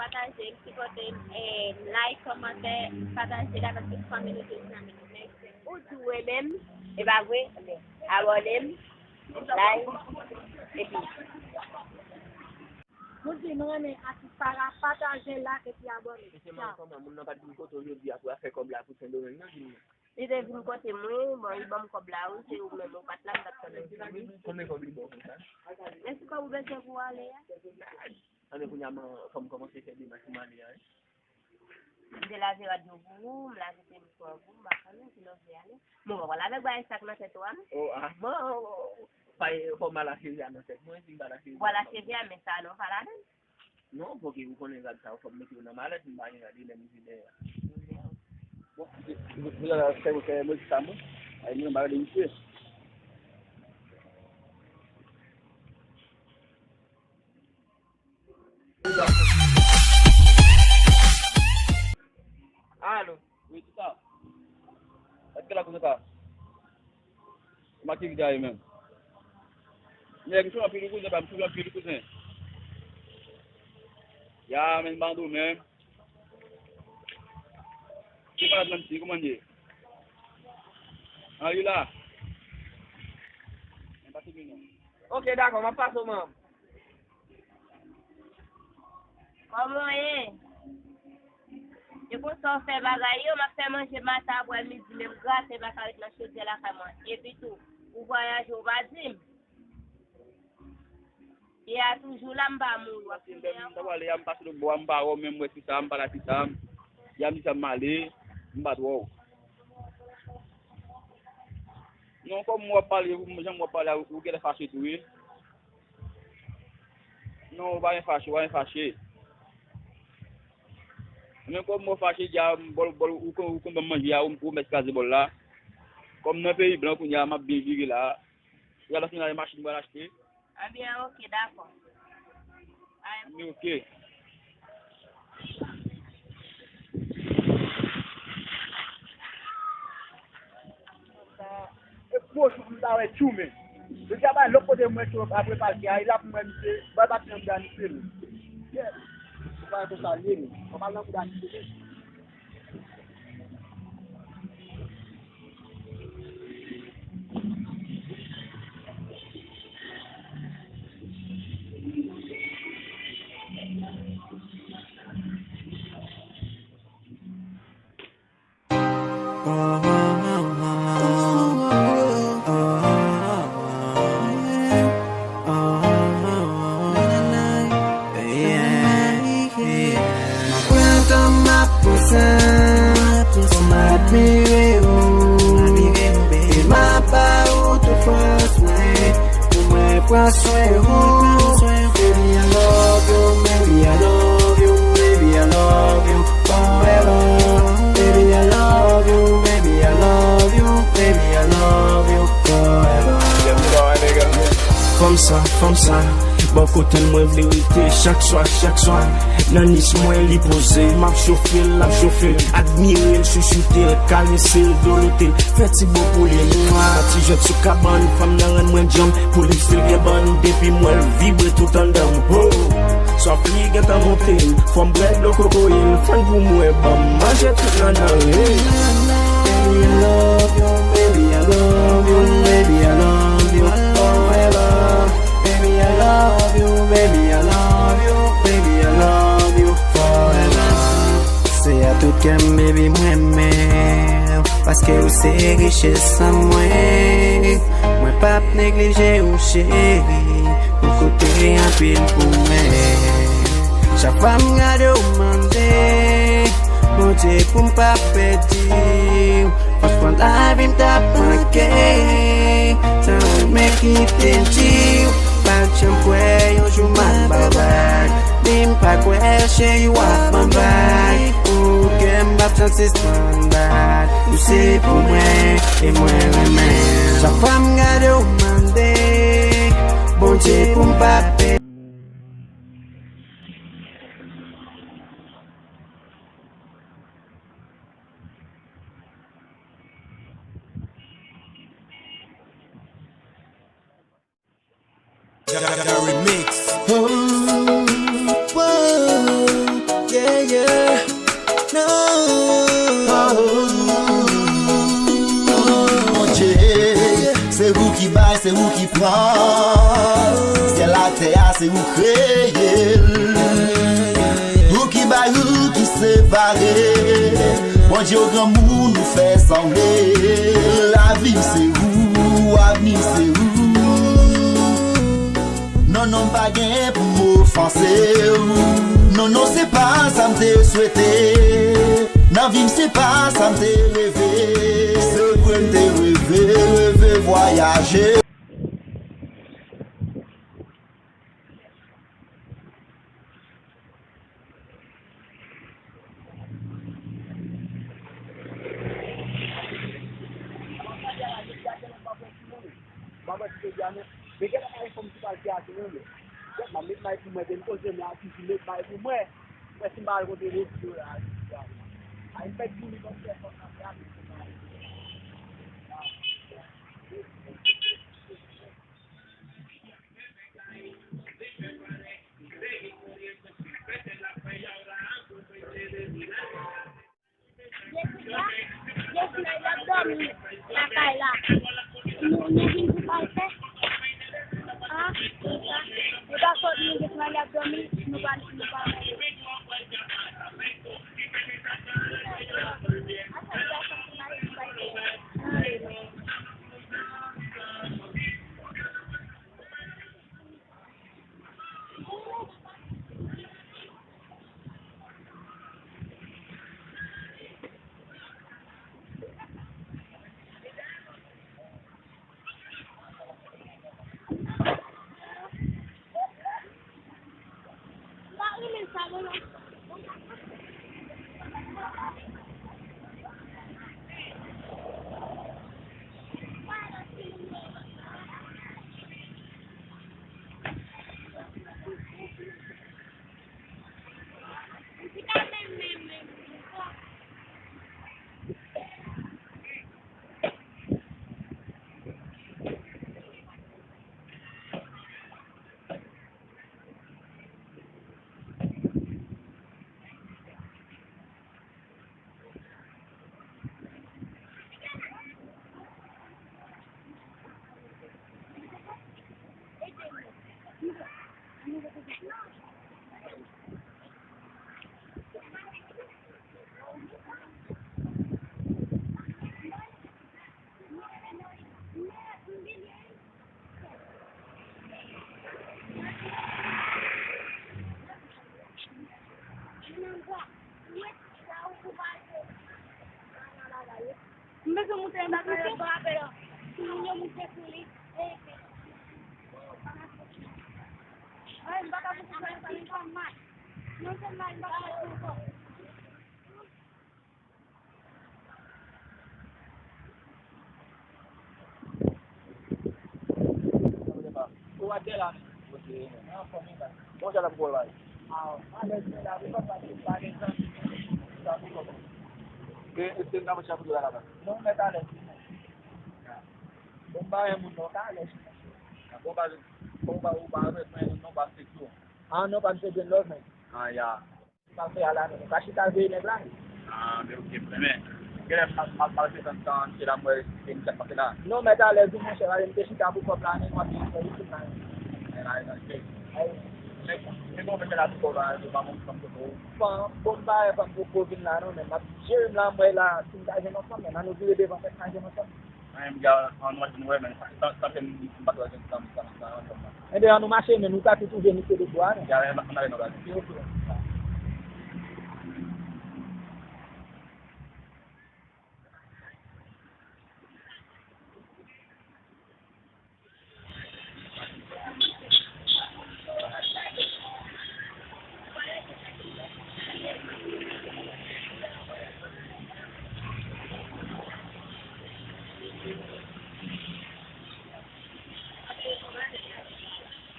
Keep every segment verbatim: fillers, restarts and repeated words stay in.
Pataje m, sipòte m, eh, like, kòmantè, pataje l avèk tout fanmi nou, tout zanmi nou. Mèsi. Ou di w renmen m, e pa vre? Abòne m, like, epi. Nou di nou renmen atis Para, pataje, like epi abòne. Mesye, mwen kòman moun nan pa t vin kote w jodi a pou afè kòb la pou Sendomeng nan, di m non. Li te vin kote mwen, bon, li ban m kòb la, wi, se ou menm, ou pa t la, m t ap tann ou vini. Konbyen kòb li ba w konsa? Men se kòb ou bezwen pou w ale a. Anben, kounye a, m, fò m kòmanse fè demach pou m ale a, wi. M te lave rad yo pou ou, m lave tenis mwen pou ou, m pa konnen si nou vle ale. Bon, w ap pral avèk bagay sa k nan tèt ou a, non? Oh, ah, bon, oh, oh, oh. Pa, fò m al a cheve a nan tèt mwen, si m pa al a cheve a. W al a cheve a, men sa non pa ladan l. Non, paske ou konnen rad sa yo, fò m mete yo nan malèt, m pa gen rad, e lè m vide a. Bon, se, se, se, se, se, se, mwen di sa, mwen. Ay, mwen, m pa rele misye. Alo. Wi, kisa? Èske la konsa? M ak ki gita ye menm? Nèg, m souri anpil wi kouzen, pa m souri anpil wi kouzen. Ya, men bando menm. Se pa menm si, kòman ye? Anri la. Men pa se non. Ok, dakò, m ap pase w, manman. Kòman w ye? E konsa w fè bagay yo, m ap fè manje maten, aprè midi, menm graten pa ka ret nan chodyè lakay mwen. Epi tou, ou vwayaje, ou pa di m. Pye a toujou la, m pa mouri, w ap fouye ankò. Lè m ta pale a, m pase lòt bò a, m pa wè w, men m wè ti sa, m pale a ti sa, m, ya m di sa m ale, m pa t wè w. Non, kòm w ap pale, jan w ap pale a, ou genlè fache tou, wi. Non, ou pa gen fache, ou pa gen fache. Men kòm mwen fache, dja, bòl, bòl, ou kon, ou konn ban m manje a, ou, ou mèt kraze bòl la. Kòm nan peyi blan kounye a, m ap byen vire la. Yal nan machin mwen al achte. Ebyen, ok, dakò. Ebyen, ok. E gwo jou m ta wè tchou men. Yo te bay lòt kote mwen tchou apre pal ki a, e la pou mwen misye, bay pati anba misye. Yes. Ou pa konsa l ye men. Ou pa nan kouda misye. M ap pran tan, m ap pran sa, pou m admire ou, e m ap ba ou tout fòs mwen, pou mwen pran swen ou. Baby, I love you, baby, I love you, baby, I love you forever. Baby, I love you, baby, I love you, baby, I love you forever. Fanm sa, fanm sa, bò kote m mwen vle rete chak swa, chak swa. Nan nis mwen li poze, m ap chofe l, l ap chofe m. Admire l, chouchoute l, karese l, dolote l. Fè ti bo pou li, mwa, ti jwèt sou kabann. Fanm nan rann mwen djanm, pou li m still gen bann. Depi m wè l vibre tout anndan m, ho. Swaf li gentan monte m, fò m bwè dlo kokoye l. Fann pou mwen, ban m manje tout nannan l, hey. Baby, I love you, baby, I love you, baby, I love you forever. Baby, I love you, baby, I love you, baby, I love you forever. Se a tout kè m, baby, m renmen w, paske ou se richès an mwen. Mwen p ap neglije ou, cheri, ou koute anpil pou mwen. Chak fwa m gade w, m mande Bondye pou m pa pèdi w. Franchman, lavi m t ap manke. Tan renmen kite m di w, pa t janm kwè yon jou m ap ba w bag. Men m pa kwè, cheri, w ap ban m bag. Pou kè m p ap janm sispann bat. Ou se pou mwen, e mwen renmen w. Chak fwa m gade w, m mande Bondye pou m pa pèdi. The remix. Oh, whoa. Ki pran syèl atè a, se ou kreye l. Ou ki bay, ou ki separe. Bondye w granmoun, ou fè sanble. Lavi m se ou, avni m se ou. Non, non, m pa gen pou m ofanse w. Non, non, se pa sa m te swete. Nan vi m, se pa sa m te reve. Se vre m te reve, reve vwayaje. Mwen wè ti peyi a, men, men gen lòt fanm ki pral teyat yo, men. Kèt, m ap met may pou mwen, gen koze, men a toujou met may pou mwen. Mwen, si m pa al kote yo, yo la, a, m fèk vini kòm se fanm nan teyat. Jessica, Jessica, y ap dòmi lakay la. Nou, nou vin pou pa l fè? A, konsa. Nou pa sòt, nou, Jessica, y ap dòmi, nou pa, nou pa. M bezwen moute anba kay la. Pou moun yo moute sou li. Ay, m pa ka moute sou li, sa m mal. Non, se mal, m pa ka moute ankò. Ou pa te la menm. Ok. Nan fòm e bay. Bon, sa l ap gòl bay. Aw, alèz men la, ou pa pase pa gen tan. Sa pou kòman. Ke, èske n ka fè chapit la la? Non, mèt alèz. Bon, m pa renmen moun non, ka alèz. Bon, pa, bon, pa, ou pa renmen non, pa se tou. Ah, non, pa m se gen lòt men. Ah, ya. Sa fè a la, nou ka chita veye nèg la. Ah, men ok, men, genlè m ap, m ap, m ap fè tann, tann, se la m wè se misye k pase la. Non, mèt alèz wi, monchè, m te chita pou kòb la, men m ap vin fè isit la. Men la, men, men, men bon, men la pou kòb la, se pa bon, fanm poko. Fanm, bon, m pa wè fanm poko vin la, non, men m ap jere m la, m wè la, si m ta jwenn yon fanm, men ann nou vire devan, fèk ta jwenn yon fanm. Mwen menm, gade, an nou vin wè, men sa, sa fè m, m pa twò jwenn sa, sa, sa, sa, sa. Enben, an nou mache, men nou ka tou twouve misye de bwa, non? Gade, an ale nan gade. Ok, ok.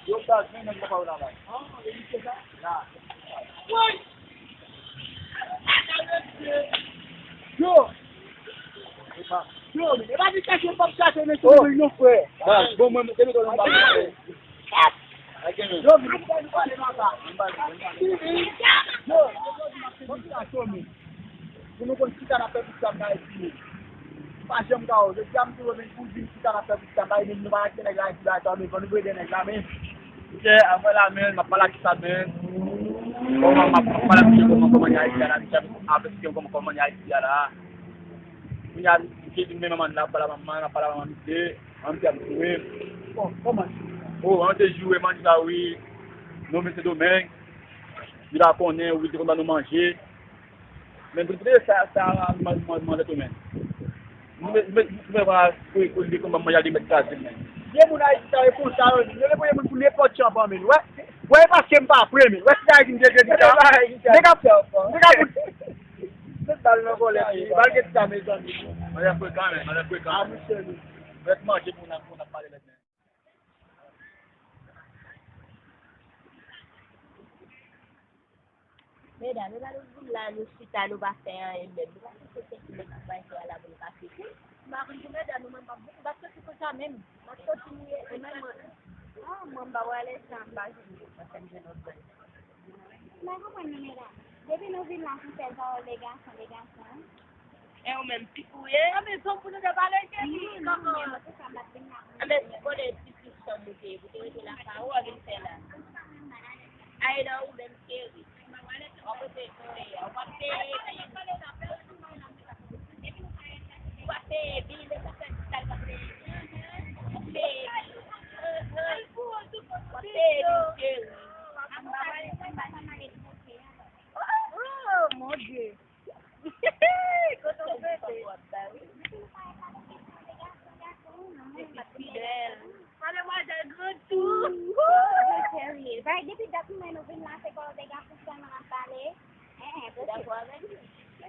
Yo, baz, men nèg papa yo la, baz. Ah, e misye sa? La. Woy! Yo! Yo, men e pa di chache, m p ap chache, men se yon frè. Baz, bon, mwen, se nou, nou pa. Yo, men nou pale nan sa. Yo, yo, yo, yo, yo, yo, yo, yo, pou nou konn kisa n ap fè pou sa bay fini. Pa janm ka wè. Jodi a m tou vin pou di m chita n ap fè pou chita, m pa ede nou pa achte nèg la epi bagay sa, men fò nou ede nèg la, men. Ok, anmwey la, men, m ap pale ak chita, men. Bon, m ap, m ap pale ak chita, kòman, kòman nèg Ayiti a la, m ap eksplike kòman, kòman nèg Ayiti a la. Kounye a, m te di men manman la, pale ak manman, m ap pale ak manman misye, manman misye ap di wi. Bon, kòman? Oh, manman te joure, manman di sa wi. Nou vin Sendomeng. Li pa konnen, wi, li te konn ban nou manje. Men pou te sa, sa, mwen, mwen, mwen, mwen, men. Mwen, mwen, mwen, mwen, pou, pou li konn ban mwen, li met kraze, men. Vye moun Ayiti sa, e konsa, yo, yo, yo, moun pou nenpòt jan, men, wè. Wè, e paske m pa pre, men. Wè, si ta di m te kredi sa. Nèg ap fè, nèg ap. Tout bal nan vòlè, bal gen sa, mezanmi. Mwen frekan, men, mwen frekan. Ah, misye, wi. Mwen manje pou n ap, pou n ap pale lèt, men. Medam, e pa nou vin la, nou chita, nou pa fè anyen menm. Nou pa chèche kèk nèg ki bay fè a la pou nou ka fete. M pa konn pou medam, nou menm, m p ap, m p ap soti konsa menm. M ap soti, e menm mwen. Ah, mwen, m pa prale sa, m pa jwenn, m pa fè m jwenn lòt bagay. M pa konprann nou, medam. Depi nou vin la, se sèl pawòl de gason, de gason. E ou menm, pitit ou ye? Anben, zòm pou nou te pale, cheri, kòkò. Anben, si konnen se pitit chanm ou te ye, pou te rete la, sa ou a vin fè la? Ayda, ou menm, cheri. W ap rete, w ap peye bil. W ap peye bil, e sa fè ti sa l p ap peye bil. W ap peye bil. W ap peye bil, cheri. Oh, mon Dieu. Kote w rete? Epi fidèl. Mademwazèl Grandtour. Woo! Serye. Bay, depi dat mwen nou vin la, se pa de gason sèlman n ap pale. Hein, hein, dakò avè m. M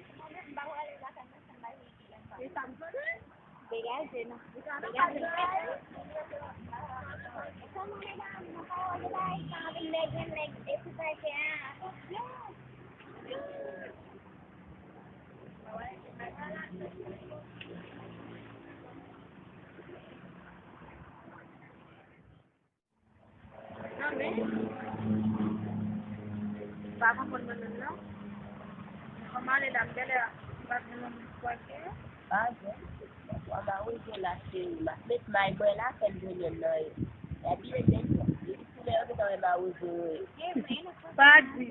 pa prale lakay mwen san bay li ki lè pa. E sa m konnen. Degaje nou. Degaje nou. Kòman medam, nou pa wè nou bay sa anvi nèg, nèg, epi bay fè a, atansyon. Non, men, m pa konprann mwen menm, non. Kòman ale la, m genlè pa gen yon moun kwè ke. Pa gen. W ap mawozo la, cheri. M ap met may mwen la, fè m jwenn yonn nan yo. Epi, depi koulè yo gentan wè mawozo yo ye. Pa di.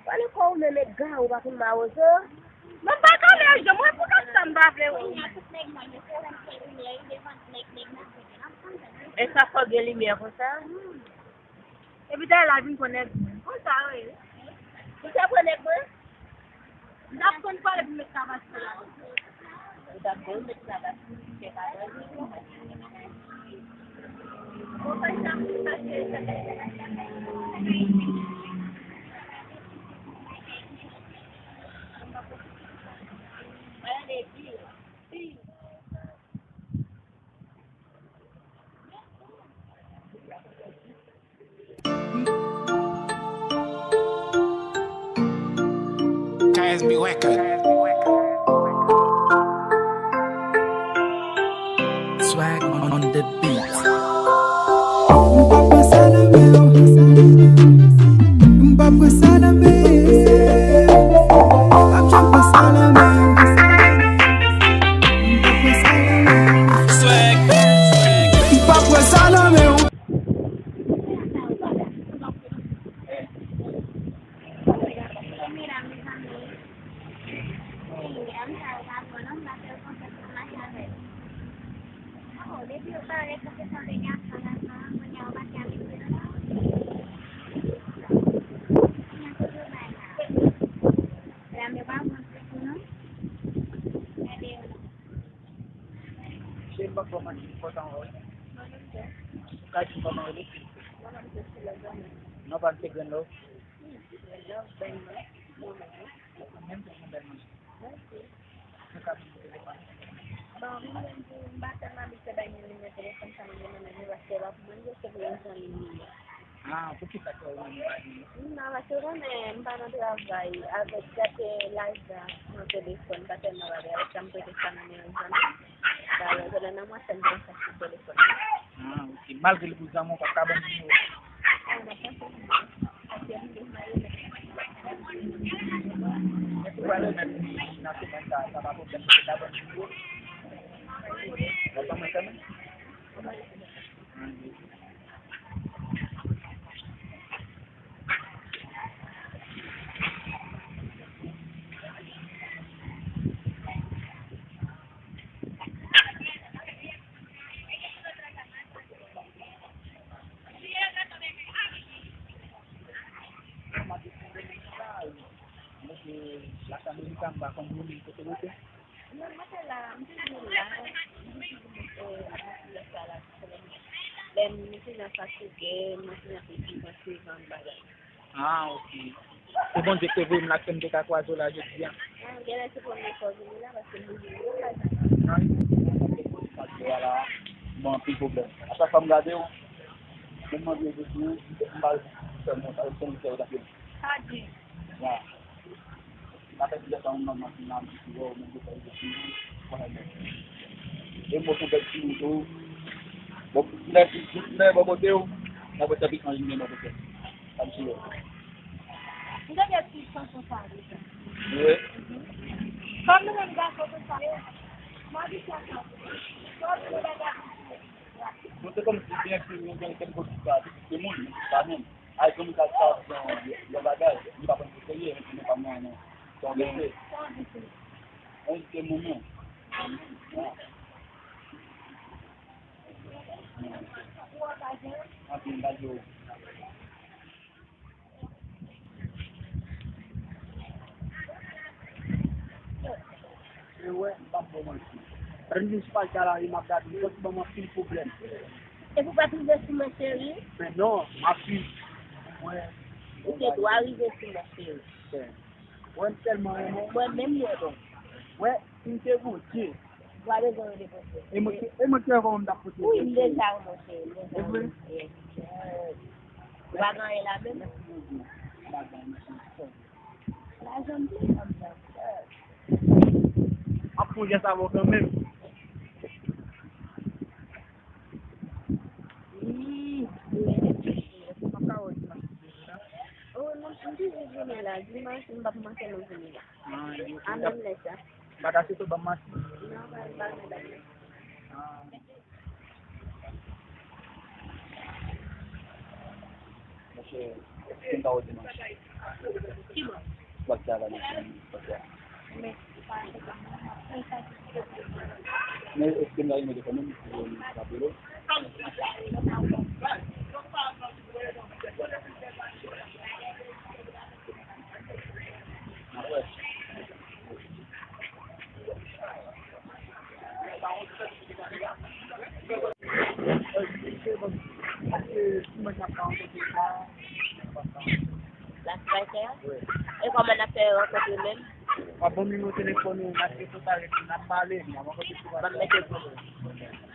Pale kò ou menm, Edgar, ou pa konn mawozo? Mwen pa ka lè je mwen pou gad sa m pa vle wi. E sa fò gen limyè konsa? Epi dayè la vin pran nèg mwen. Konsa wi. Ou te pran nèg mwen? M t ap konn pale pou met tabasco la. Ou t ap konn met tabasco. Se pa dòmi. K S B Record. Swag on the beat. M pa pran sa nan men w. M pa pran sa nan men w. M pa pran sa nan men w. M pa pran sa nan men w. Swag. M pa pran sa nan men w. Chéri, m p ap fè w manti, m kontan wè w. Ou ka di m kòman w rele, silvouplè? Non, pa m se Grenn Love. Menm tou, yon bèl manzè. Mèsi. Nou ka vin telefòn. Bon, mwen menm tou, m pa tèlman abitye bay moun nimewo telefòn sa, mwen menm, men paske l ap mwen, se pou yon zanmi m li ye. Ah, poukisa ke ou menm ou pa di? Non, paske ou konnen, m pa nan travay, avèk gate lajan nan telefòn, m pa tèlman pale avèk sa, m prete sa nan men yon zanmi. Dayè, se lè nan mwen sèl m konn sa sou telefòn. Ah, ok. Malgre l pou zanmi w, pa ka ban m nimewo. Ah, m ap pase nimewo. Paske m gen mari. Pral remèt li nan semèn sa, sa pa pwoblèm, paske ta ban m ti po. W ap ban mwen kanmenm? Mwen te la, m te vin la, m te vin, eh, ap makiye sa la, lè m te nan fatige, m te nan fatige, m te nan bagay. Ah, ok. Se Bondye ki te voye m la, ke m te ka kwaze w la jodi a. Ah, genlè se premye fwa w vini la, paske m vini yon bagay. Bon, anpil pwoblèm. A chak fwa m gade w, menm manje yo sou ou, m pa fè mwen sa, se yon kè yo t ap yo. Sa di. Ya. M ap fè ti lè sa, yon nonm nan fin la, m di, "Yo, men, yo fè yo sou ou, fò fè bèk." E mwen, fè bèk sou ou tou. Bon, lè, lè, bò kote w, nan pwòt sèvis manje m gen bò kote. Sa m sou yo. M te gen ti chanson sa deja. Wi. Kòm nou menm gason, se sa yo. M abitye ak sa. Kòm nou menm gason. Nou se kòmsi byen ke nou gen kèk gwo ti sa, se moun, se pa menm. Ay, kòm sa, sa, yon, yon bagay, li pa pran pou serye, men se nou pa mwen, non. Se yon vèse. Sa di se. Yon vèse moun, non. Anpil, m pa di w. E wè, m p ap ba w manti. Lè m vin sou paj sa la, e m ap gade, m santi ban m anpil pwoblèm. E pou pa t rive sou mwen, cheri? Men non, m ap viv. Mwen, ou te dwa rive sou mwen, cheri. Wè, m tèlman renmen w. Mwen menm, mwen bon. Wè, si m te Bondye, ou pa bezwen rele Bondye. E mwen ki, e mwen ki ankò m t ap pote. Wi, m deja, monchè, m deja. E vre? Yes. Ou pa gen anyen la menm? Mèsi Bondye. Bagay, mèsi. Lajan m te ban m nan. M ap fè yon jès avè w kanmenm. Wi, wi. M ap ka wè w dimanch ki vini la. O, non, m toujou vini la. Dimanch, m p ap manke non vini la. Ah, ok. A menm lè sa. Bagay se tou ban m manti. Non, pa, pa, pa, pa. Ah. Monchè, èske m ka wè w dimanch? Ki bò? Bò sa la, nan chen, bò sa. Men, men èske m ka rimete kanmenm pou m apele w? Lakay tè a? Wi. E kòman n ap fè rankontre menm? W ap ban m nimewo telefòn ou, n ap fè kontak epi n ap pale, n ap rankontre sou WhatsApp. M ap mete pou ou.